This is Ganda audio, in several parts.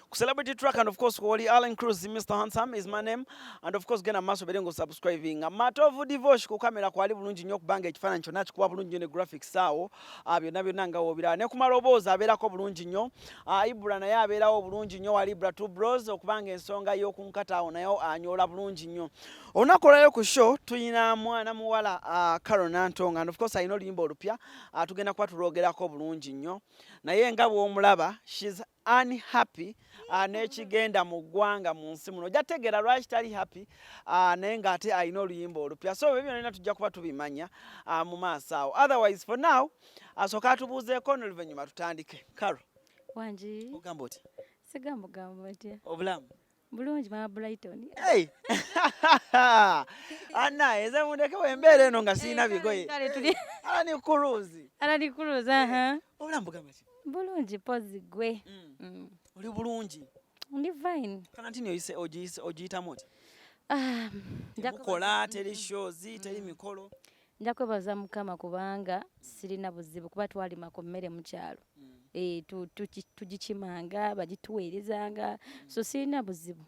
Ku Celebrity Track and of course wali Allen Cruz, Mr Handsome is my name, and of course genda maaso beere ng'osubscribing. Matovu Divosh ku kamera kwali bulungi nnyo okubanga ekifaananyi kyonna kikuba bulungi nnyo ne graphics awo, byonna byonna nga woobiraba, ne ku maloboozi abeerako bulungi nnyo. Ibra naye abeerawo bulungi nnyo wa Libra Two Bros, okubanga ensonga y'okunkata awo naye anyoola bulungi nnyo. Olunaku olwaleero ku show tulina mwana muwala, Carol Nantongo, and of course alina oluyimba olupya, tugenda kuba tulwogerako bulungi nnyo. Naye nga bw'omulaba, she's unhappy n'ekigenda mu ggwanga, mu nsi muno. Ojja tegeera lwaki tali happy, naye ng'ate alina oluyimba olupya. So ebyo byonna tujja kuba tubimanya mu maaso awo. Otherwise, for now, asooka atubuuzeeko n'oluvannyuma tutandike. Carol. Wangi. Ogamba otya? Sigambugamba otya? Obulamu? Bulungi, mama Brighton. Hey! Anna, eze mundeke wembeera eno nga sirina bigoye. Kale tuli Alani Cruz. Alani Cruz, aha. Obulamu bugamba ki? Bulungi, pozi gwe. Oli bulungi? Ndi fine. Karantini oyise ogiyise ogiyitamu otya? Ah, nja Temukola, teri shows, teri mikolo. Nja kwebaza Mukama kubanga sirina buzibu, kuba twalima ku mmere mu kyalo. Eh, tugikimanga, bagituweerezanga, so sirina buzibu.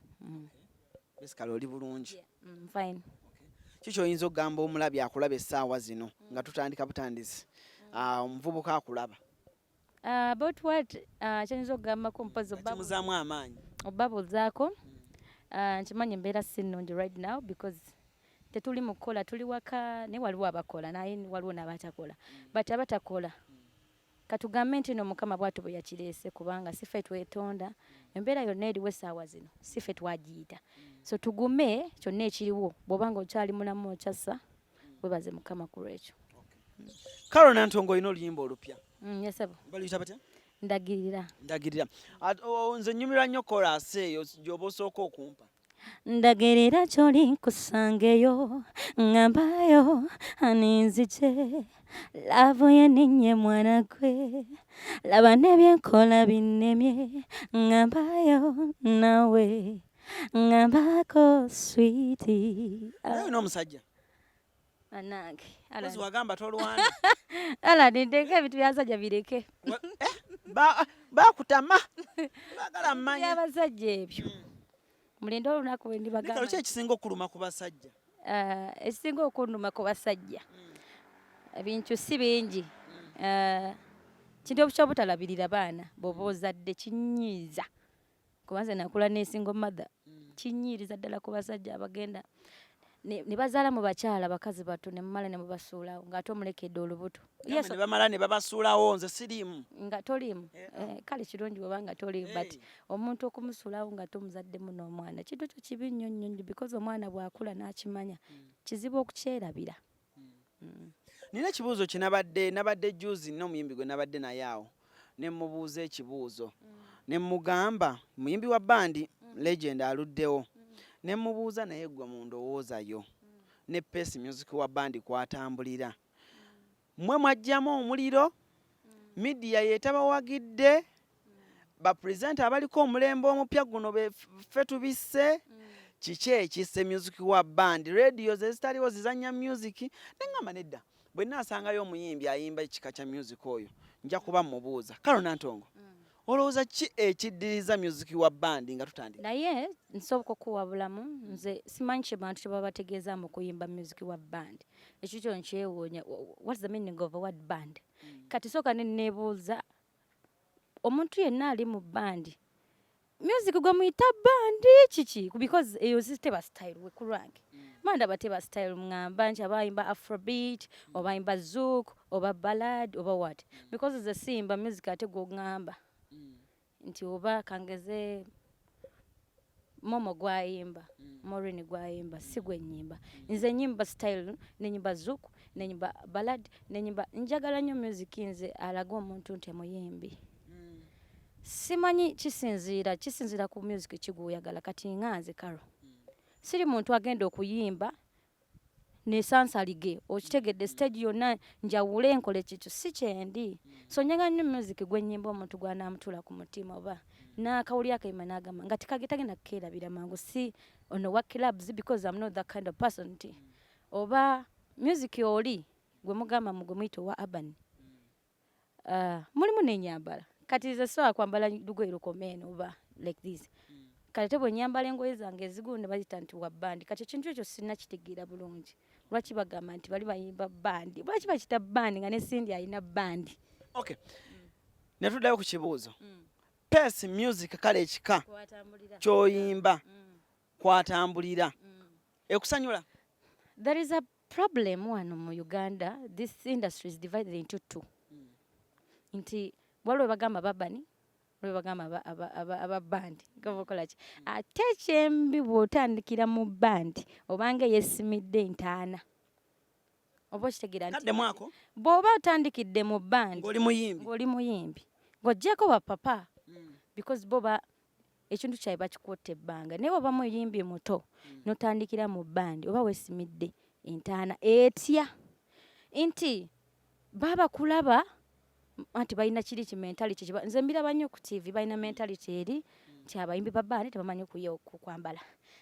Basically oli bulungi. Fine. Ki kyoyinza okugamba omulabi akulaba essaawa zino nga tutandika butandisi? Ah, omuvubuka akulaba. About what? Kyenyinza okugambako mpozi Kimuzaamu amaanyi. obabuuzaako, nkimanyi embeera si nnungi right now because tetuli mu kukola, tuli waka, naye waliwo abakola, naye waliwo n'abatakola. But abatakola, katugambe nti no Mukama bw'atyo bwe yakireese, kubanga si ffe twetonda embeera yonna eriwo essaawa zino, si ffe twagiyita. So tugume kyonna ekiriwo. Bw'oba nga okyali mulamu, okyassa, webaze Mukama ku lwekyo. Carol Nantongo, olina oluyimba olupya. Yes, ssebo. Baluyita batya? Ndagirira. Ndagirira. Nze nnyumirwa nnyo chorus eyo gy'oba osooka okumpa. Ndagirira kyoli nkusangeyo, ŋŋambayo aninzije, love yeninye mwana gwe, laba n'ebyenkola binnemye, ŋŋambayo nawe ŋŋambako, sweetie. Naye olina omusajja? Anange. Ozi wagamba tolwana. Alan, ndeke ebintu byasajja, bireke. Bakutama, baagala mmanya. Byabasajja ebyo mulinde olunaku lwe ndibagamba. Ki ekisinga okuluma ku basajja? Ekisinga okunnuma ku basajja, ebintu si bingi. Kintu kyobutalabirira baana bw'oba ozadde kinyiiza, kuba nze nakula ne single mother. Kinyiiriza ddala ku basajja abagenda ne bazaala mu bakyala bakazi bato, ne mumala ne mubasuulawo ng'ate omulekedde olubuto. Yes, ne bamala ne babasuulawo, nze siriimu. Nga toliimu. Kale kirungi bw'oba nga toliimu, but omuntu okumusuulawo nga tomuzaddemu n'omwana, kintu ekyo kibi nnyo nnyo nnyo, because omwana bw'akula n'akimanya, kizibu okukyerabira. Nina ekibuuzo kye nabadde juzi n'omuyimbi gwe nabadde naye awo, ne mubuuza ekibuuzo ne mugamba, muyimbi wa band, legend aluddewo, ne mubuuza, naye gwe mu ndowooza yo ne pace music wa band kwatambulira, mmwe mwajjamu omuliro, media yetabawagidde, bapresenter abaliko omulembe omupya guno ffe tubisse, kiki ekisse music wa band? Radio zezitaliwo zizanya music. Neŋŋamba nedda, bwe naasangayo omuyimbi ayimba ekika kya music oyo, nja kuba mubuuza. Carol Nantongo, olowooza ki ekiddiriza music wa band nga tutandika? Naye nsoboka okuwabulamu, nze simanyi kye bantu kye baba bategeeza mu kuyimba music wa band. Ekyo kyo nkyewuunya. What's the meaning of a word "band"? Kati sooka ne neebuuza, omuntu yenna ali mu band, music gwe muyita band kiki? Because eyo si teba style we ku lwange. Mandaba teba style. Ŋŋamba nti abayimba afrobeat, oba ayimba zouk, oba ballad, oba what, because nze siyimba music ate gw'oŋŋamba nti oba kangeze Momo gwayimba, Maureen gwayimba, si gwe nnyimba. Nze nyimba style, nenyimba zouk, nenyimba ballad, nenyimba. Njagala nnyo music nze alaga omuntu nti muyimbi. Simanyi, kisinziira ku music kigwoyagala. Kati nga nze Carol, siri muntu agenda okuyimba nesansalige, okitegedde, stage yonna njawule nkole kikyo, si kyendi. So njagala nnyo music gwe nnyimba omuntu gwanaamutuula ku mutima, oba n'akawuli akayima n'agamba nga tagenda kukeerabira mangu. Si ono wa clubs, because I'm not that kind of person, nti oba music oli gwe mugamba mu gwe muyita owa urban. Mulimu n'enyambala. Kati nze sobola kwambala lugoye lukoma eno oba Like this. Kati ate bwe nyambala engoye zange ezigundi, bazita nti wa band. Kati ekintu ekyo sinnakitegeera bulungi, lwaki bagamba nti bali bayimba band, lwaki bakita band nga ne Cindy alina band. Okay, ne tuddayo ku kibuuzo, pace music kale ekika ky'oyimba kwatambulira ekusanyula? There is a problem wano mu Uganda. This industry is divided into two, nti waliwo bagamba babani, waliwo bagamba aba band gabakola ki. Ate ekyembi, bw'otandikira mu band obanga yeesimidde entaana, oba okitegeera nti Kaddemu ako. Bw'oba otandikidde mu band Ng'oli muyimbi. Ng'oli muyimbi, ng'oggyeko bapapa, because bo ba ekintu kyabwe bakikutta ebbanga, naye oba muyimbi muto n'otandikira mu band, oba weesimidde entaana etya nti baba kulaba anti balina kiri ki mentality nze mbiraba nnyo ku TV. Balina mentality eri nti abayimbi ba band tebamanyi kwambala,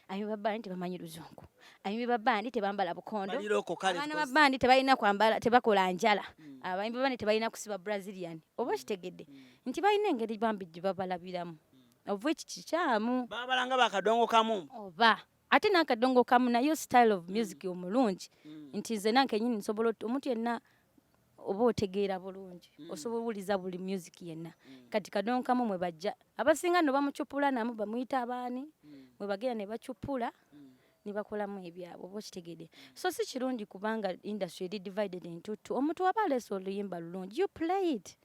abayimbi ba band tebamanyi luzungu, abayimbi ba band tebambala bukondo. Bali local kale. Abaana ba band tebalina kwambala, tebakola njala, abayimbi ba band tebalina kusiba Brazilian. Oba okitegedde nti balina engeri bambi gye babalabiramu, of which kikyamu. Babalanga bakadongo kamu. Oba ate n'akadongo kamu, nayo style of music omulungi, nti nze nange kenyini nsobola omuntu yenna oba otegeera bulungi, osobola owuliza buli music yenna. Kati kadongo kamu mwe bajja abasinga no bamucupula, namu bamuyita abaani, mwe bagenda ne bacupula ne bakolamu ebyabwe, oba okitegedde. So si kirungi kubanga industry eri divided into two. Omuntu waba aleese oluyimba lulungi, you play it.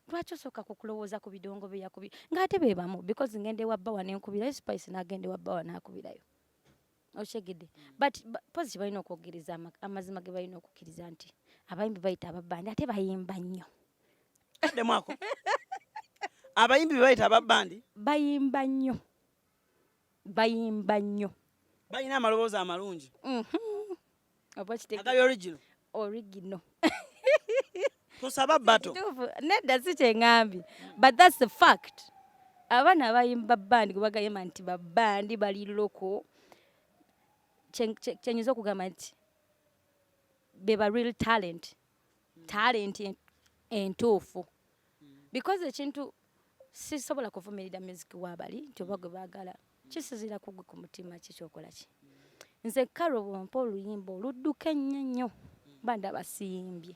Lwaki osooka kukulowooza ku bidongo byeyakubi ng'ate be bamu? Because ngenda ewa bbawa nenkubirayo Spice, n'agenda ewa bbawa n'akubirayo, okitegedde. But pozi balina okwogereza amazima ge balina okukkiriza nti abayimbi bayita aba band ate bayimba nnyo. Kaddemu ako. Abayimbi be bayita aba band Bayimba nnyo, bayimba nnyo. Balina amaloboozi amalungi. Oba okitegeera. Agali original. Original. Tosaba bato. Kituufu, nedda, si kyeŋŋambye, but that's the fact. Abaana abayimba band gwe bagayimba nti ba band bali local, kyenyinza okugamba nti be ba real talent, talent entuufu, because ekintu sisobola kuvumirira music wabali nti oba gwe baagala kisinziira ku gwe ku mutima kikyokola ki. Nze Karo, bwompa oluyimba oludduka ennyo ennyo, mba ndaba siyimbye.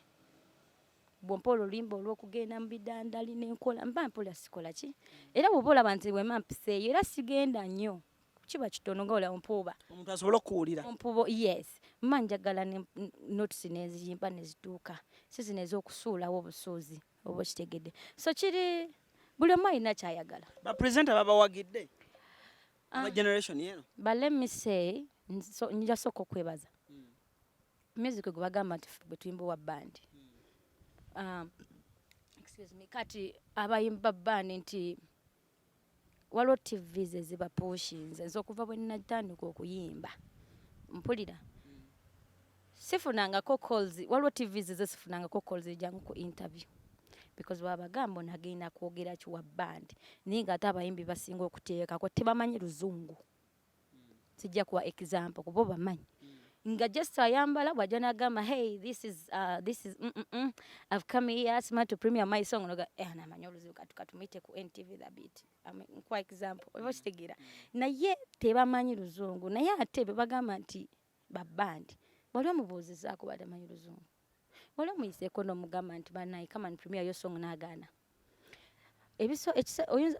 Bwompa oluyimba olw'okugenda mu bidandali nenkola, mba mpulira sikola ki. Era bw'oba olaba nti wema mpiseeyo era sigenda nnyo, kiba kitono nga olaba mpuuba. Omuntu asobole okuwulira. Mpubo, yes. Mma njagala ne notes neziyimba nezituuka, si zino ez'okusuulawo obusuuzi, oba okitegedde. So kiri buli omu alina kyayagala. Bapresenter babawagidde aba generation eno? But let me say, nja sooka okwebaza music gwe bagamba nti bwe tuyimba owa band, excuse me, kati abayimba band nti waliwo TVs ezibapushinze. Nze okuva bwe natandika okuyimba, mpulira sifunangako calls. Waliwo TVs ze sifunangako calls ejangu ku interview, because babagamba ono agenda kwogera ki wa band, naye ng'ate abayimbi basinga okuteekako tebamanyi luzungu. Sijja kuwa example kuba obamanyi, nga just ayambala bwajja n'agamba, "Hey, this is I've come here smart to premiere my song." Noga eh, namanyi oluzungu, kati katumuyite ku NTV the beat. Nkuwa example, oba okitegeera. Naye tebamanyi luzungu, naye ate be bagamba nti ba band wali omubuuzizaako batamanyi luzungu, wali omuyiseeko n'omugamba nti banaye, come and premiere your song, n'agaana. Ebiso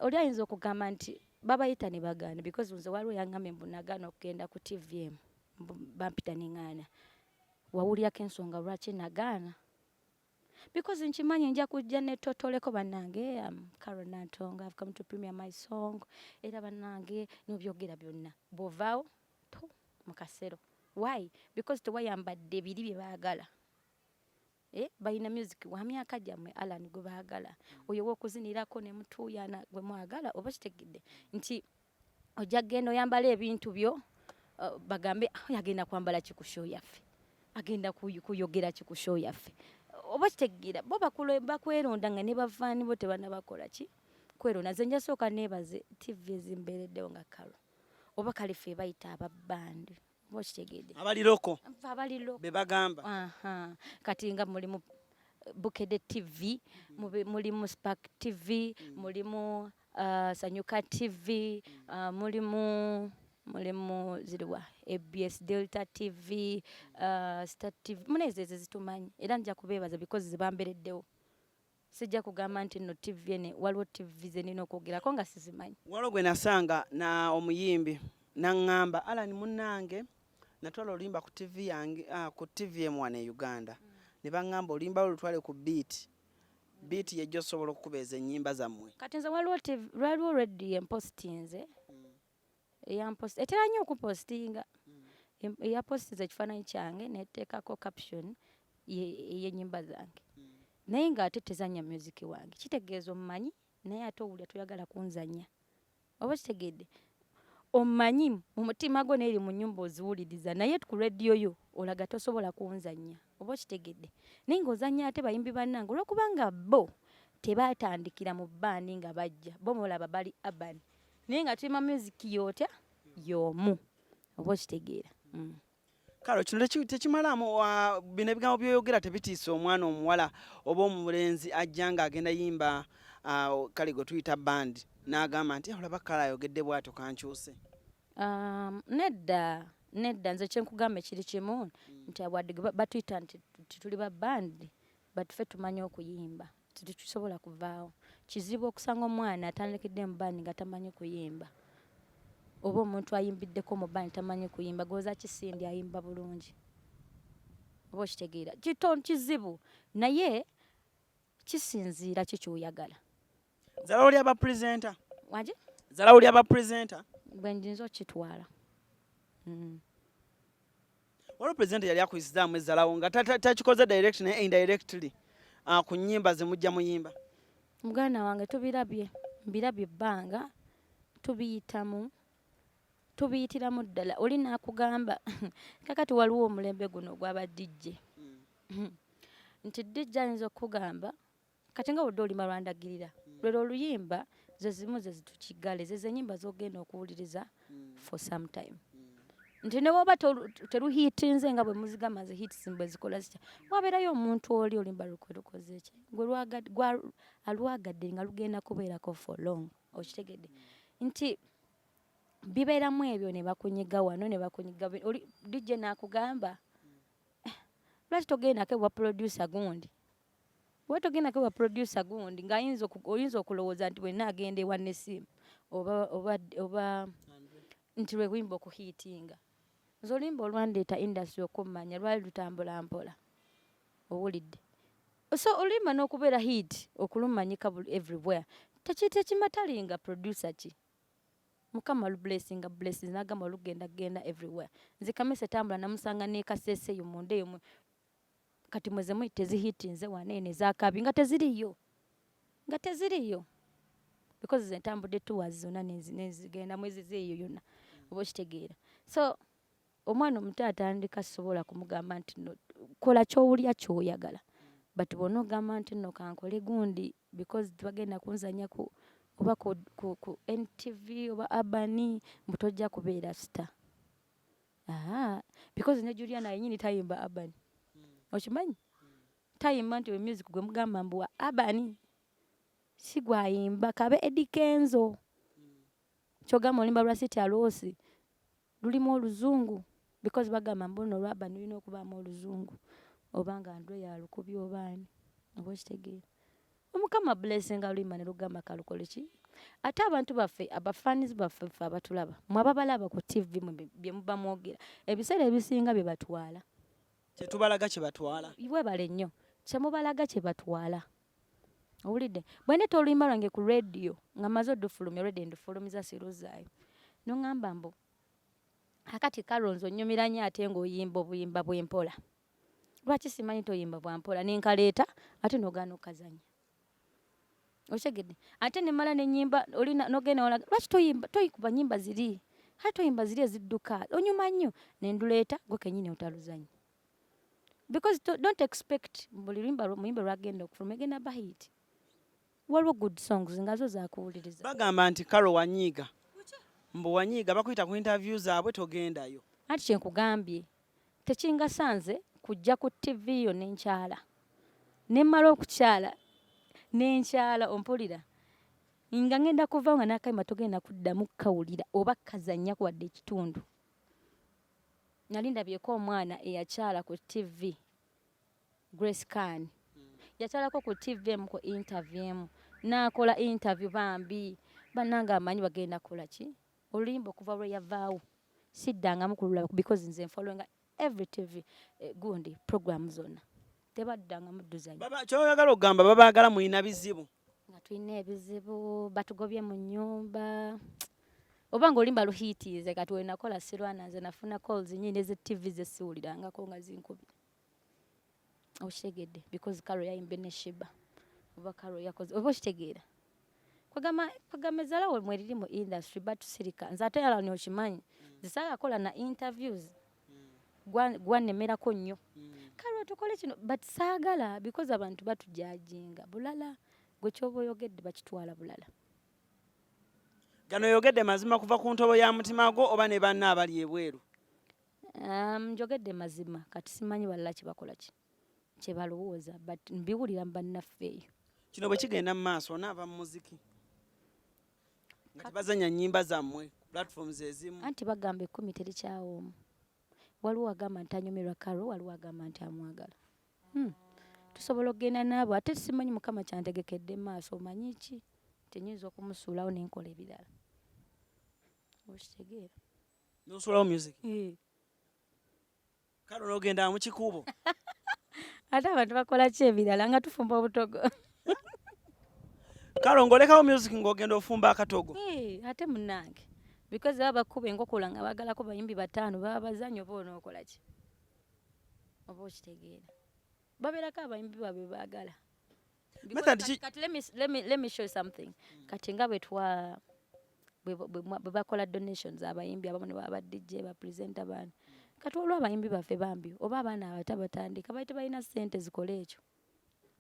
oli ayinza okugamba nti babayita ne bagaana, because nze waliwo yangambye mbu nagaana okugenda ku TV emu, mbu bampita neŋŋaana. Wawulirako ensonga lwaki nagaana? Because nkimanyi nja kujja netotoleko, bannange, Carol Nantongo, I've come to premiere my song, era bannange n'obyogera byonna, bw'ovaawo to mu kasero. Why? Because tewayambadde biri bye baagala. Eh, balina music wa myaka gyammwe, Alan gwe baagala, oyo w'okuzinirako ne mutuuyana gwe mwagala. Oba kitegedde nti ojja kgenda oyambala ebintu byo, bagambe, "Ah, oyo agenda kwambala ki ku show yaffe? Agenda kuyogera ki ku show yaffe?" Oba kitegeera, bo bakweronda nga ne bavaani bo tebannabakola ki kweronda. Nze nja sooka neebaze TV ezimbeereddewo nga Karo, oba kale ffe bayita aba band, oba okitegedde. Abali local. Nfe abali local. Be bagamba. Aha. Kati nga mulimu Bukedde TV, mulimu Spark TV, mulimu Sanyuka TV, mulimu ziriwa ABS, Delta TV, Star TV, muneezo ezo zitumanyi era nja kubeebaza because zibambereddewo. Sijja kugamba nti nno TV ene waliwo TV ze nina okwogerako nga sizimanyi. Waliwo gwe nasanga na omuyimbi naŋŋamba, "Alan munnange, natwala oluyimba ku TV yange, ku TV emu wano e Uganda, ne baŋŋamba oluyimba lwo lutwale ku Beat, Beat yejja osobola okukubeeza ennyimba zammwe." Kati nze waliwo TV, waliwo radio empostinze, eyampost etera nnyo okupostinga, eyapostinze ekifaananyi kyange neteekako caption ey'ennyimba zange, naye ng'ate tezannya music wange. Kitegeeza omumanyi, naye ate owulira toyagala kunzannya, oba kitegedde omumanyi mu mutima gwo neeri mu nnyumba oziwuliriza, naye ku rediyo yo olaga tosobola kunzannya, oba okitegedde, naye ng'ozannya ate bayimbi bannange, olwokubanga bo tebatandikira mu band nga bajja bo mulaba bali urban, naye nga tulima music yotya y'omu, oba okitegeera. Kale kino tekimalaamu bino ebigambo byoyogera tebitiisa omwana omuwala oba omulenzi ajja ng'agenda yimba, kale gwe tuyita band, n'agamba nti, "Eh, olaba kale ayogedde bw'atyo, kankyuse"? Nedda nedda, nze kyenkugamba ekiri kimu nti wadde batuyita nti tuli ba band, but ffe tumanyi okuyimba, tetusobola kuvaawo. Kizibu okusanga omwana atandikidde mu band nga tamanyi kuyimba, oba omuntu ayimbiddeko mu band tamanyi kuyimba. Goza kisindi ayimba bulungi, oba okitegeera, kizibu, naye kisinziira ki kyoyagala. Zalawo lyaba presenter. Wanje? Zalawo lyaba presenter. Bwe njinza okitwala. Waliwo presenter yali akuyisizaamu ezzalawo nga takikoze direct naye indirectly, ku nnyimba zemujja muyimba? Muganda wange, tubirabye, mbirabye ebbanga, tubiyitamu, tubiyitiramu ddala. Oli naakugamba kakati waliwo omulembe guno ogwaba DJ, nti DJ ayinza okukugamba kati nga wodde olima lwandagirira lwero oluyimba, ze zimu ze zitukigale, ze zenyimba z'ogenda okuwuliriza for some time, nti ne woba teruhiitinze nga bwe muzigamba zi hits bwe zikola zitya, wabeerayo omuntu oli oluyimba lukwe lukoze ki gwe alwagadde nga lugenda kubeerako for long. Okitegedde nti bibeeramu ebyo, ne bakunyiga wano ne bakunyiga oli DJ n'akugamba, "Eh, lwaki togendako ewa producer gundi, oba togendako ewa producer gundi?" Ng'ayinza oyinza okulowooza nti bwenna agenda ewa Nesimu oba nti lwe luyimba okuhiitinga. Nze oluyimba olwandeeta industry okummanya lwali lutambula mpola, owulidde? So oluyimba n'okubeera hit okulumanyika everywhere tekimatalinga producer ki. Mukama lublessinga blessings n'agamba olugenda genda everywhere. Nze Kamese tambula namusanga nekasese eyo munda eyo kati mweze muyita tezihitinze wano eno ezakabi nga teziriyo, nga teziriyo, because ze ntambudde tours zonna nezigenda mwezi eyo yonna, oba okitegeera. So omwana omuto atandika sobola kumugamba nti no kola kyowulya kyoyagala, but bw'ona ogamba nti nno kankole gundi because tebagenda kunzanya ku oba ku NTV oba Urban, mbu tojja kubeera star. Aa, because ne Juliana yenyini tayimba Urban, okimanyi tayimba nti music gwe mugamba mbu wa Urban si gwayimba, kabe Eddy Kenzo kyogamba olimba lwa Sitya Loss lulimu oluzungu, because bagamba mbu nno olwa Urban lulina okubaamu oluzungu, oba nga Andre yalukubye oba ani, oba okitegeera. Omukama blessinga luyimba ne lugamba kalukole ki. Ate abantu baffe, abafaanizi baffe, ffe abatulaba, mwe ababalaba ku TV, mwe bye muba mwogera ebiseera ebisinga bye batwala. Kyetubalaga kye batwala. Webale nnyo, kyemubalaga kye batwala. Owulidde? Bwe ndeeta oluyimba lwange ku radio nga maze odufulumya, already ndufulumiza, siruzaayo, noŋŋamba mbu akati Carol nze onnyumira nnyo ate ng'oyimba obuyimba bw'empola, lwaki simanyi toyimba bwa mpola, nenkaleeta ate n'ogaana okukazannya, okitegedde? Ate nemala nenyimba oli nogenda olaga lwaki toyimba, toyikuba nyimba ziri, ate toyimba ziri ezidduka, onyuma nnyo, nenduleeta gwe kenyini otaluzannya, because don't expect buli luyimba muyimba lwagenda okufuluma egenda ba hit. Waliwo good songs nga zo zakuwuliriza. Bagamba nti Carol wanyiiga, mbu wanyiiga, bakuyita ku interview zaabwe togendayo. Anti kyenkugambye, tekingasanze kujja ku TV yo nenkyala, nemmala okukyala nenkyala, ompulira? Nga ngenda kuvaawo nga n'akayimba togenda kuddamu kukawulira oba kukazannyako wadde ekitundu. Nali ndabyeko omwana eyakyala ku TV, Grace Khan. Yakyalako ku TV emu ku interview emu n'akola interview bambi bannange amanyi bagenda kukola ki? Oluyimba okuva lwe yavaawo siddangamu kululaba because nze nfollowinga every TV eh, gundi program zonna tebaddangamu duzanya. Baba kyoyagala okugamba babaagala mulina bizibu. Nga tulina ebizibu batugobye mu nnyumba oba nga olimba luhiitiize kati wenakola sirwana nze nafuna calls nyingi neze TV ze siwulirangako nga zinkubye okitegedde because Carol yayimbye ne Sheebah oba Carol yakoze oba okitegeera kwegamba kwegamba ezzala we mweriri mu industry batusirika nze ate Alan okimanyi nze saagakola na interviews gwannemerako nnyo Carol tukole kino but saagala because abantu batujajinga bulala gwe kyoba oyogedde bakitwala bulala. Gano oyogedde mazima kuva ku ntobo ya mutima gwo oba ne banna abali ebweru? Njogedde mazima kati simanyi balala kyebakola ki kyebalowooza but mbiwulira mu bannaffe eyo. Kino bwe kigenda mu maaso onaava mu muziki nga tebazannya nnyimba zammwe ku platforms ezimu? Anti bagamba ekkumi terikyawa omu. Waliwo agamba nti anyumirwa Carol, waliwo agamba nti amwagala. Tusobola okugenda n'abo ate simanyi Mukama kyantegekedde mu maaso omanyi ki nti nnyinza okumusuulawo ne nkola ebirala. Okitegeera? N'osuulawo music? Eh. Carol n'ogenda mu kikuubo? Ate abantu bakola ki ebirala nga tufumba obutogo? Carol ng'olekawo music ng'ogenda ofumba akatogo? Eh, ate munnange because baba bakuba enkokola nga baagalako bayimbi bataano baba bazanyi oba onookola ki? Oba okitegeera. Babeerako abayimbi baabwe baagala. Method ki? Kati let me show you something. Kati nga bwe twa bwe bakola donations abayimbi abamu ne baba ba DJ ba presenter baani. Kati waliwo abayimbi baffe bambi oba abaana abato abatandika bali tebalina ssente zikola ekyo.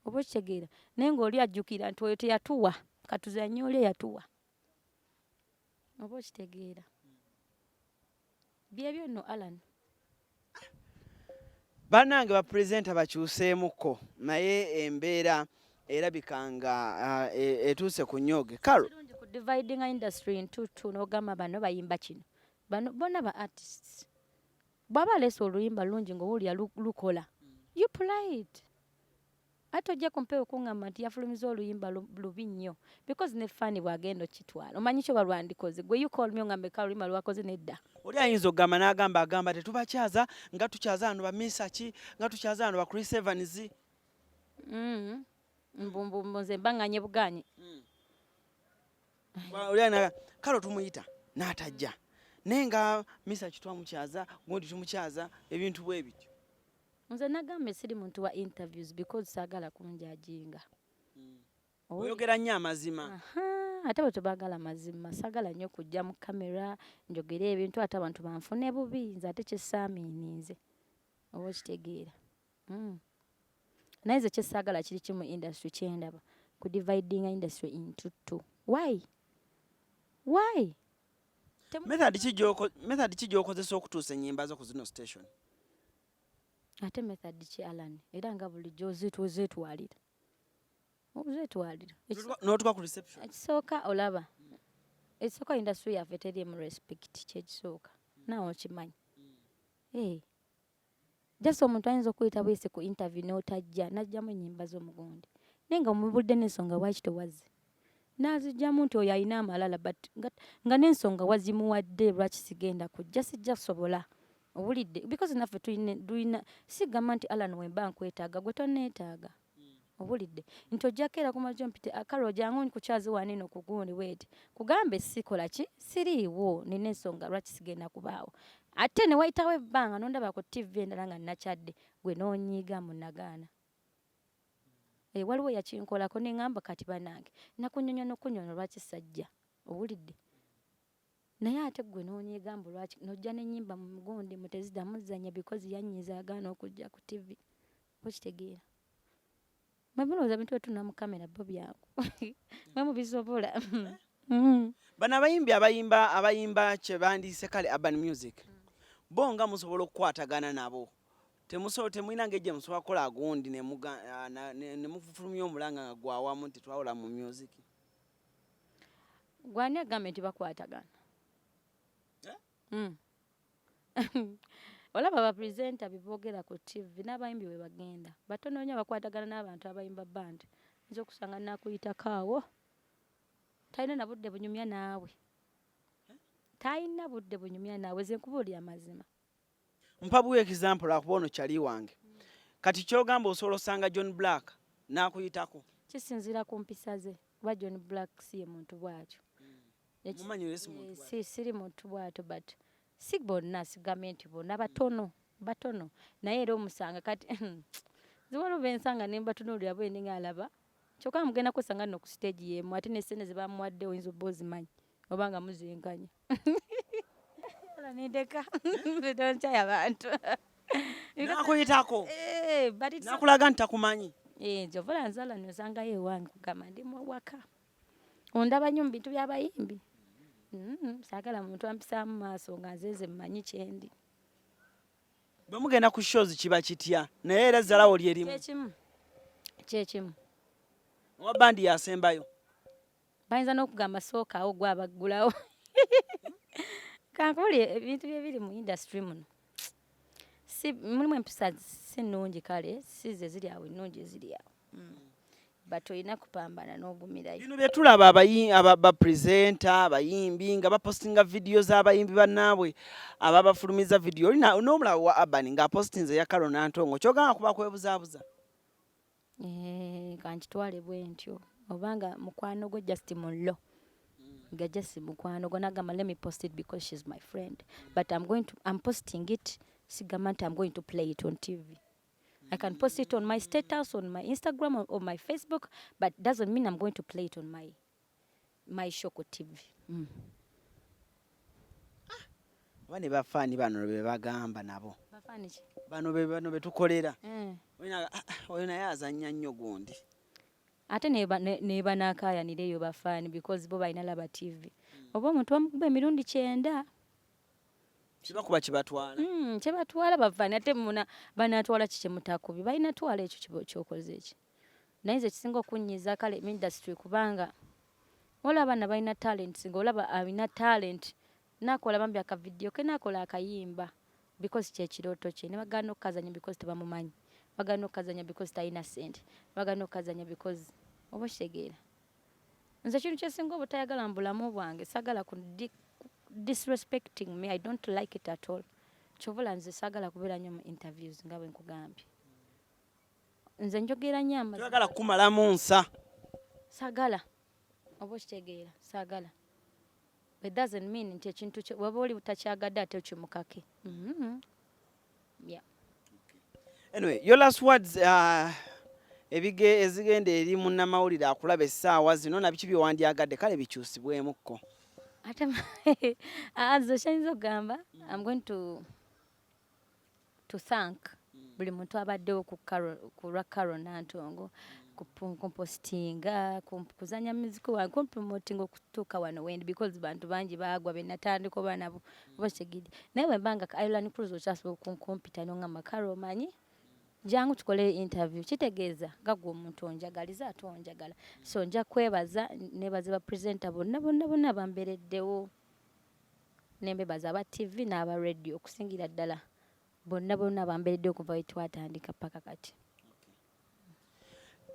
Oba okitegeera naye ng'oli ajjukira nti oyo teyatuwa katuzanye oli eyatuwa. Oba okitegeera. Byebyo nno Alan. Bannange ba presenter bakyuseemukko naye embeera erabika nga etuuse ku nnyooge. Carol. Kirungi ku dividing industry into two n'ogamba bano bayimba kino bano bonna ba artists. Bw'aba aleese oluyimba lungi ng'owulira lukola you play it. Ate ojja kumpewo kuŋŋamba nti yafulumiza oluyimba lubi nnyo because ne fan bw'agenda okitwala omanyi kyo balwandikoze gwe you call me oŋŋambe ka oluyimba lwakoze nedda. Oli ayinza okugamba n'agamba agamba tetubakyaza nga tukyaza wano ba Misaki nga tukyaza wano ba Chris Evans. Mbu mbu mbu nze mba ŋŋanye bugaanyi. Oli alina Carol tumuyita n'atajja naye nga Misaki twamukyaza gundi tumukyaza ebintu bwe bityo. Nze nagambye siri muntu wa interviews because saagala kunjajinga. Oyogera nnyo amazima. Aha, ate bwe tebaagala mazima saagala nnyo kujja mu kamera njogere ebintu ate abantu banfune bubi nze ate kye saamiininze oba okitegeera. Naye nze kye saagala kiri kimu industry kyendaba ku dividinga industry into two. Why? Why? Method ki gy'okozesa okutuusa ennyimba zo ku zino station? Ate method ki Alan? Era nga bulijjo ozeetwalira. Ozeetwalira. N'otuuka ku reception. Ekisooka olaba. Ekisooka industry yaffe teriimu respect kyekisooka. Naawe okimanyi. Eh. Just omuntu ayinza okuyita buyisi ku interview n'otajja n'aggyamu ennyimba z'omugundi. Naye nga omubulidde n'ensonga lwaki tewazze. N'aziggyamu nti oyo alina amalala but nga n'ensonga wazimuwadde lwaki sigenda kujja sijja kusobola. Owulidde because naffe tulina sigamba nti Alan wemba nkwetaaga gwe tonneetaaga. Owulidde nti ojja keera ku makya ompite Carol jangu nkukyaze wano eno ku gundi bweti. Kugambe sikola ki siriiwo nina ensonga lwaki sigenda kubaawo. Ate ne wayitawo ebbanga n'ondaba ku TV endala nga nakyadde gwe n'onyiiga mbu nagaana. Eh, waliwo yakinkolako ne ŋŋamba kati bannange nakunyonya n'okunyonya lwaki sajja owulidde. Naye ate ggwe n'onyiiga mbu lwaki n'ojja n'ennyimba mu mugundi mbu teziddamu zzannya because yannyiiza agaana okujja ku TV okitegeera. Mwe mulowooza ebintu bye tunula mu kamera bo byangu mwe mubisobola. Bano abayimbi abayimba abayimba kye bandiise kale urban music bo nga musobola okukwatagana nabo temusobola temulina ngeri gye musobola kukola agundi ne mufulumya omulanga nga gwawamu nti twawula mu music. Gwani agambye nti bakwatagana? Eh? Olaba bapresenta beboogera ku TV n'abayimbi bwe bagenda batono nnyo abakwatagana n'abantu abayimba band. Nza okusanga nakuyitako awo, talina na budde bunyumya naawe, talina budde bunyumya naawe. Ze nkubuulira amazima. Mpa buwa example, akuba ono kyali wange. Kati kyogamba osobola osanga John Black n'akuyitako? Kisinziira ku mpisa ze, kuba John Black si ye muntu bw'atyo. Siri muntu bw'atyo, but si bonna, sigambye nti bonna, batono batono. Naye era omusanga kati ziwaliwo bensanga ne mbatunuulira bwendi ng'alaba, kyokka mugenda kwesanga nno ku stage y'emu, ate ne ssente ze bamuwadde oyinza obba ozimanyi oba nga muzenkanya. Nendeka ntonkyayo abantu. Nakuyitako? Eh, nakulaga nti takumanyi? Eh, nze ovola nzala nosangayo ewange, kugamba ndi waka, ondaba nnyo mu bintu by'abayimbi. Saagala muntu ampisaamu maaso nga nze nze mmanyi kyendi. Bwe mugenda ku shows kiba kitya? Naye era ezzalawo lyerimu? Kyekimu, kyekimu. Owa bandi yasembayo? Bayinza n'okugamba sookaawo gwe abaggulawo. Kankubuli ebintu byebiri mu industry muno, si mulimu empisa si nnungi, kale si ze ziri awo ennungi eziri awo, but olina kupambana n'ogumirayo. Bino bye tulaba, bapresenta abayimbi nga bapostinga vidiyo z'abayimbi bannaabwe ababafulumiza vidiyo, olina n'omulaba wa Urban ng'apostinze eya Carol Nantongo, kyogamba kuba kwebuzaabuza? Eh, kankitwale bwe ntyo, obanga mukwano gwo just mullo nga just mukwano gwo nagamba, "Let me post it because she's my friend," but I'm posting it, sigamba nti I'm going to play it on TV. I can post it on my status, on my Instagram or my Facebook, but doesn't mean I'm going to play it on my show ku TV. Oba ne bafaani bano be bagamba nabo? Bafaani ki? Bano be bano be tukolera. Olina, "Ah, ah, oyo naye azannya nnyo gundi." Ate ne banakaayanira eyo bafaani, because bo balina laba TV, oba omuntu bamukuba emirundi 90. Kibakuba kibatwala. Kyebatwala bafaani, ate muna banatwala ki kyemutakubi? Balina twala ekyo kyokoze eki. Naye nze ekisinga okunnyiza kale mu industry, kubanga olaba abaana balina talents, ng'olaba alina talent nakola bambi akavidiyo ke, nakola akayimba because kyekirooto kye, ne bagaana okukazanya because tebamumanyi, bagaana okukazanya because talina ssente, bagaana okukazanya because oba okitegeera. Nze ekintu kyesinga obutayagala mu bulamu bwange, saagala ku disrespecting me. I don't like it at all. Kyovula nze saagala kubeera nnyo mu interviews, nga bwe nkugambye, nze njogera nnyo amazima. Toyagala kukumalamu nsa. Saagala, oba okitegeera, saagala. It doesn't mean nti ekintu waba oli takyagadde ate okimukake. Yeah. Anyway, your last words, ebige ezigenda eri munnamawulire akulaba essaawa zino, na biki byewandyagadde kale bikyusibwemukko? Ate nze kyayinza okugamba, I'm going to thank buli muntu abaddewo ku lwa Carol Nantongo, kumpostinga, kuzanya music wange, kumpromotinga okutuuka wano wendi, because bantu bangi baagwa be natandika oba nabo, oba kitegedde. Naye bwe mbanga Ireland Cruz okyasobola okunkumpita nongamba, "Carol, omanyi, jangu tukole interview," kitegeeza nga gwe omuntu onjagaliza ate onjagala. So nja kwebaza, nebaza bapresenta bonna bonna bonna bambereddewo, nembebaza aba TV n'aba radio, okusingira ddala bonna bonna bambereddewo okuva we twatandika paka kati.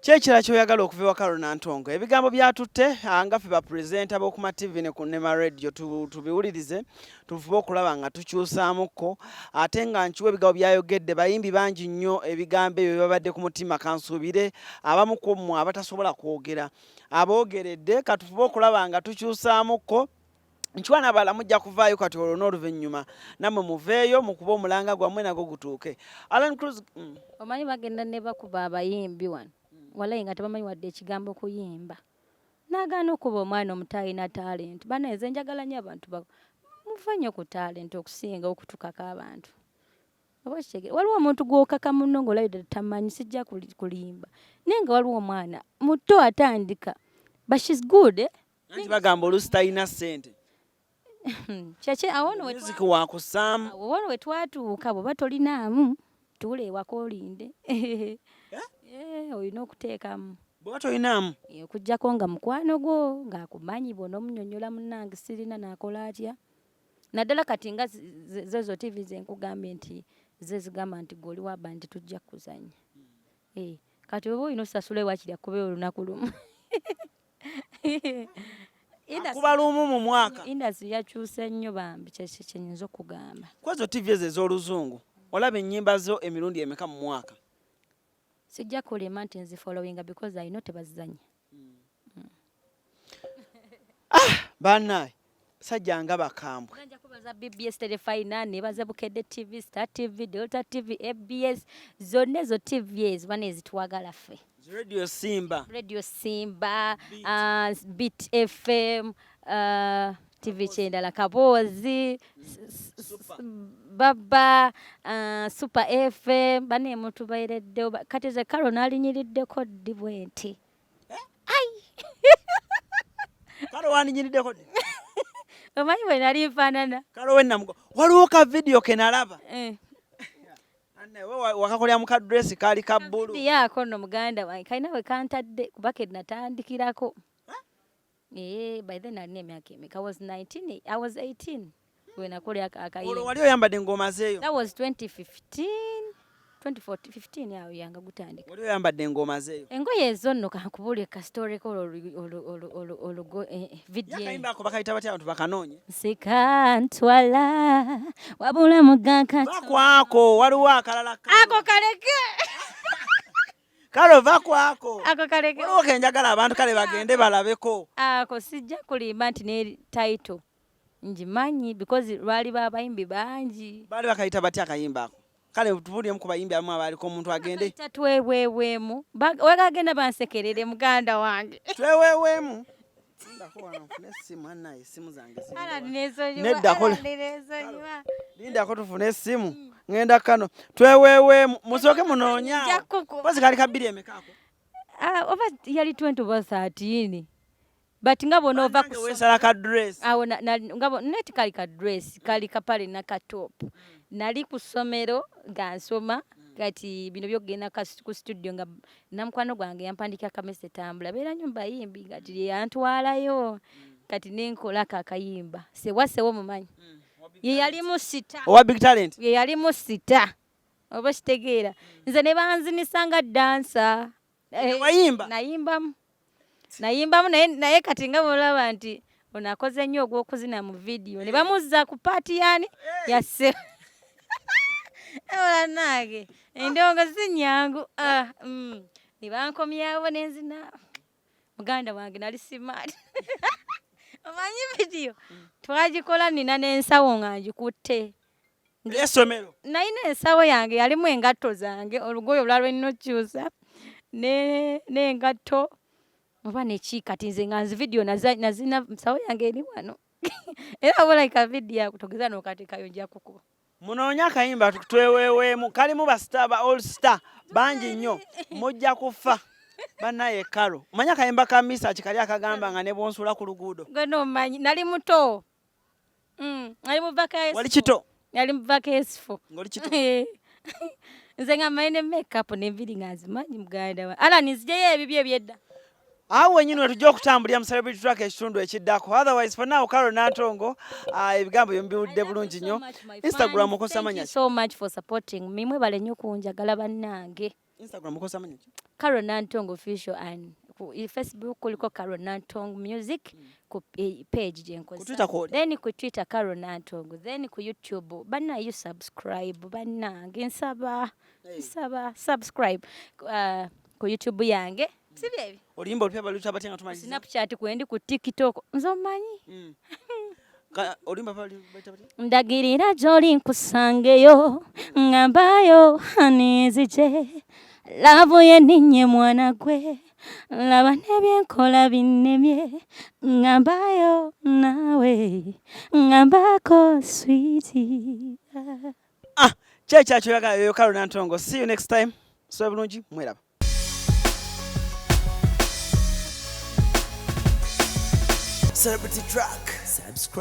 Ki ekirala kyoyagala okuva ewa Carol Nantongo? Ebigambo byatutte, nga ffe bapresenta b'okuma TV ne ku Nema Radio tubiwulirize, tufube okulaba nga tukyusaamukko. Ate nga nkiwa ebigambo byayogedde, bayimbi bangi nnyo ebigambo ebyo bibabadde ku mutima. Kansuubire abamu ku mmwe abatasobola kwogera aboogeredde. Katufube okulaba nga tukyusaamukko. Nkiwa n'abalala mujja kuvaayo kati olwo n'oluvannyuma nammwe muveeyo mukuba omulanga gwammwe nagwo gutuuke. Alan Cruz. Omanyi bagenda ne bakuba abayimbi wano, walayi nga tebamanyi wadde ekigambo kuyimba, nagaana okuba omwana omuto alina talent. Banaye nze njagala nnyo abantu muva nnyo ku talent okusinga okutukako abantu, oba okitegeera. Waliwo omuntu gw'okaka muno ng'olabye tamanyi, sijja kulimba, naye nga waliwo omwana muto atandika, but she's good, eh? Anti bagamba oluusi talina ssente. Kyeki awo nno music wakusaamu. Awo wano we twatuuka, bw'oba tolinaamu tuula ewaka olinde. Eh, olina okuteekamu. Bw'oba tolinaamu? Okuggyako nga mukwano gwo ng'akumanyi, bw'onoomunnyonnyola, munnange sirina, naakola atya? Naddala kati nga zezo TV ze nkugambye nti ze zigamba nti gwe oli wa band, tujja kuzannya. Eh, kati oba olina osasula wakiri akubeyo olunaku lumu. Akuba lumu mu mwaka. Industry yakyuse nnyo bambi, kyekyo kye nnyinza okugamba. Kwezo TV ezo ez'oluzungu, olaba ennyimba zo emirundi emeka mu mwaka? Sijja kulima nti nzifollowinga because I know tebazizannya. Bannaye, sajja nga bakambwe. Nja kubaza BBS Terefayina, nebaza Bukedde TV, Star TV, Delta TV, ABS, zonna ezo TV ezo bana ezitwagala ffe. Radio Simba. Radio Simba, Beat FM, TV kyendala, Kaboozi, Baba, Super FM, bane mutubeereddewo. Kati ze Karo n'alinnyiriddeko ddi bwe nti? Karo wandinyiriddeko ddi? Omanyi bwe nali nfaanana? Karo wennamugo. Waliwo ka vidiyo ke nalaba. Eh. Anne, we wakakolera mu ka dress kaali ka bbulu. Vidiyo ako nno muganda wange kalina we kantadde kuba ke natandikirako. Eh, by then nalina emyaka emeka? I was 19, I was 18 we nakola akayimba. Olwo wali oyambadde ng'omazeeyo? That was 2015, 2015 awo yanga gutandika. Wali oyambadde ng'omazeeyo? Engoye ezo nno kankubuulire ka story ko olwo video. Yakayimba ako bakayita batya abantu bakanoonye? Sikantwala wabula mugaka. Vakwako, waliwo akalala Ako kaleke. Kale va kwako. Ako kaleke. Waliwo ke njagala abantu kale bagende balabeko. Ako sijja kulimba nti ne title ngimanyi because lwali b'abayimbi bangi. Baali bakayita batya akayimba ako? Kale tubuuliremu ku bayimbi abamu abaaliko omuntu agende. Bakayita tweweeweemu. Wegagenda bansekerere muganda wange. Tweweeweemu. Lindako wano nfune essimu, annaye essimu zange ziri Alan wano. neesonyiwa, Nedda, kola. Alan neesonyiwa. Lindako tufune essimu. Ŋŋenda kano. Tweweeweemu. Musooke munoonye awo. Nja kukuba. Mpozi kaali ka bbiri emeka ako? Ah, oba yali 20 oba 13. But nga bw'onoova Bannange ku weesala ka dress. Awo na, na, nga bo, neti kali ka dress, kali kapale na ka top. Nali ku ssomero nga nsoma, kati bino by'okugenda ku studio nga namukwano gwange yampandikira kamese tambula, beera nnyo mu bayimbi, kati ye yantwalayo. Kati ne nkolako akayimba. Sewa sewa omumanyi. Ye yalimu sita. Owa Big Talent? Ye yalimu sita. Oba kitegeera. Nze ne banzinisa nga dancer. Wayimba? Nayimbamu. Nayimbamu naye kati nga bw'olaba nti ono akoze nnyo ogw'okuzina mu vidiyo ne bamuzza ku paati yaani ya Sewa. Ola nange endongo si nnyangu. Ne bankomyawo ne nzina. Muganda wange nali simaati. Omanyi vidiyo twagikola nina n'ensawo nga ngikutte. Essomero. Nalina ensawo yange yalimu engatto zange, olugoye olulala lwe nnina okukyusa n'engatto oba neki, kati nze nga nzi vidiyo nazina nsawo yange eri wano. Era oba olabika vidiyo ako togeza n'okateekayo nja kukuba. Munoonye akayimba tweweeweemu, kalimu ba star ba all star bangi nnyo, mujja kufa. Bannaye Karo, omanyi akayimba ka Misa kali akagamba nga ne bw'onsuula ku luguudo? Gwe n'omanyi, nali muto. Nali mu vacation. Wali kito? Nali mu vacation. Ng'oli kito? Nze nga mmanyi ne make-up n'enviiri nga nzimanyi muganda wange. Alan nziggyeyo ebibyo eby'edda. Awo wennyini we tujja okutambulira mu Celebrity Track ekitundu ekiddako. Otherwise for now, Karo Nantongo, ebigambo byo mbiwulidde bulungi nnyo. Instagram okozesa Thank you mannya ki? so much for supporting me. Mwebale nnyo kunjagala bannange. Instagram okozesa mannya ki? Karo Nantongo official and ku Facebook kuliko Karo Nantongo Music ku page gye nkozesa. Ku Twitter kw'oli? Then ku Twitter Karo Nantongo. Then ku YouTube banna you subscribe bannange nsaba nsaba subscribe ku YouTube yange. Si byebi? Oluyimba olupya baluyita batya nga tumaliriza? Snapchat kwendi, ku TikTok. Nze omanyi? Oluyimba baluyita batya? Ndagirira gy'oli nkusangeyo, ŋŋambayo nzije. Love ye nninye mwana gwe, laba n'ebyenkola binnemye. Ŋŋambayo naawe, ŋŋambako sweetie. Ki ekyakyoyagala yoyo Karo Nantongo. See you next time. Sobe bulungi, mweraba. Celebrity Track. Subscribe.